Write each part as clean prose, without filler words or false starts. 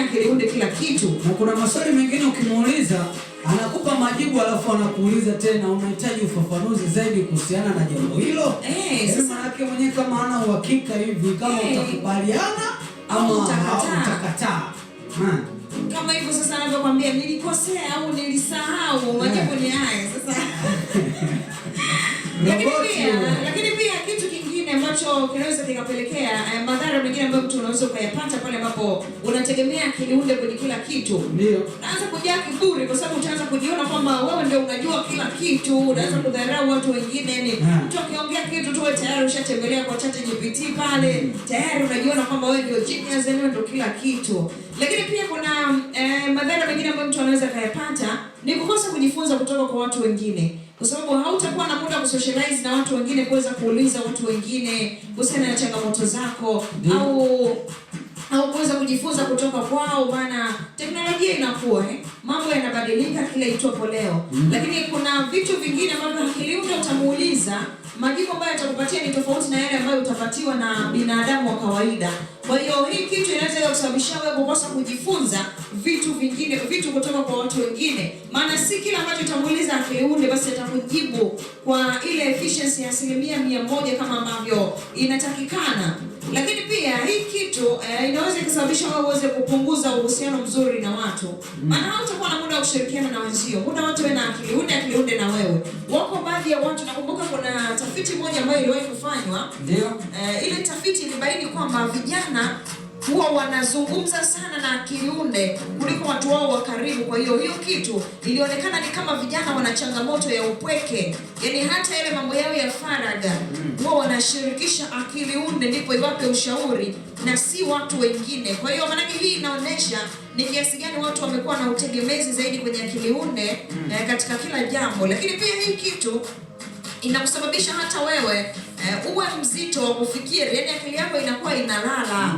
akili unde kila kitu. Na kuna maswali mengine ukimuuliza anakupa majibu, alafu anakuuliza tena unahitaji ufafanuzi zaidi kuhusiana na jambo hilo. Eh, Yaani sasa manake mwenyewe kama hana uhakika hivi kama utakubaliana ama Utakataa. Utakataa. Kama hivyo sasa anavyokwambia nilikosea au nilisahau, majibu ni haya sasa. Lakini Roboti pia, huyo. lakini pia kitu kingine ambacho kinaweza kikapelekea madhara mengine ambayo mtu unaweza ukayapata pale ambapo unategemea akili unde kwenye kila kitu, unaanza kujaa kiburi, kwa sababu utaanza kujiona kwamba wewe ndio unajua kila kitu. Unaanza kudharau watu wengine, yani mtu akiongea kitu tu wewe tayari ushatembelea kwa ChatGPT pale, tayari unajiona kwamba wewe ndio genius, yani wewe ndio kila kitu. Lakini pia kuna madhara mengine ambayo mtu anaweza akayapata ni kukosa kujifunza kutoka kwa watu wengine, kwa sababu hautakuwa na muda wa kusocialize na watu wengine, kuweza kuuliza watu wengine kuhusiana na changamoto zako au kuweza kujifunza kutoka kwao, maana teknolojia inakuwa, mambo yanabadilika kila itwapo leo. Lakini kuna vitu vingine ambavyo akili unde utamuuliza, majibu ambayo atakupatia ni tofauti na yale ambayo utapatiwa na binadamu wa kawaida. Kwa hiyo hii kitu inaweza kusababisha wewe kukosa kujifunza vitu vingine, vitu kutoka kwa watu wengine, maana si kila ambacho utamuuliza akili unde basi atakujibu kwa ile efficiency ya 100% kama ambavyo inatakikana. Lakini pia hii kitu inaweza ikasababisha wewe uweze kupunguza uhusiano mzuri na watu, maana hautakuwa na muda wa kushirikiana na wenzio, muda wote wewe na akili unde, akili unde na wewe. Wako baadhi ya watu, nakumbuka kuna tafiti moja ambayo iliwahi kufanywa. Ile tafiti ilibaini kwamba vijana huwa wanazungumza sana na akili unde kuliko watu wao wa karibu. Kwa hiyo hiyo kitu ilionekana ni kama vijana wana changamoto ya upweke, yaani hata yale mambo yao ya faragha huwa wanashirikisha akili unde ndipo iwape ushauri na si watu wengine. Kwa hiyo maanake hii inaonyesha ni kiasi gani watu wamekuwa na utegemezi zaidi kwenye akili unde katika kila jambo. Lakini pia hii kitu inakusababisha hata wewe uwe mzito wa kufikiri, yani akili yako inakuwa inalala.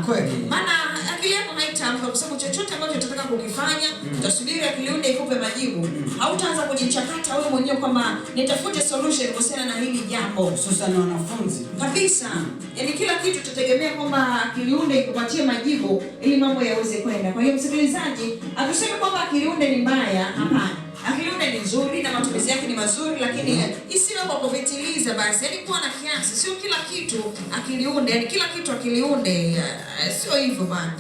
Maana akili yako haitaamka kwa sababu chochote ambacho utataka kukifanya utasubiri akili unde ikupe majibu. Hautaanza kujichakata wewe mwenyewe kwamba nitafute solution kuhusiana na hili jambo. Hususan wanafunzi. Kabisa. Yaani kila kitu tutategemea kwamba akili unde ikupatie majibu ili mambo yaweze kwenda. Kwa hiyo msikilizaji, hatusemi kwamba akili unde ni mbaya, hapana. Akili unde ni nzuri na matumizi yake ni mazuri, lakini isiwe kwa kupitiliza basi. Yaani kuwa na kiasi, sio kila kitu akili unde, yaani kila kitu akili unde, sio hivyo bana.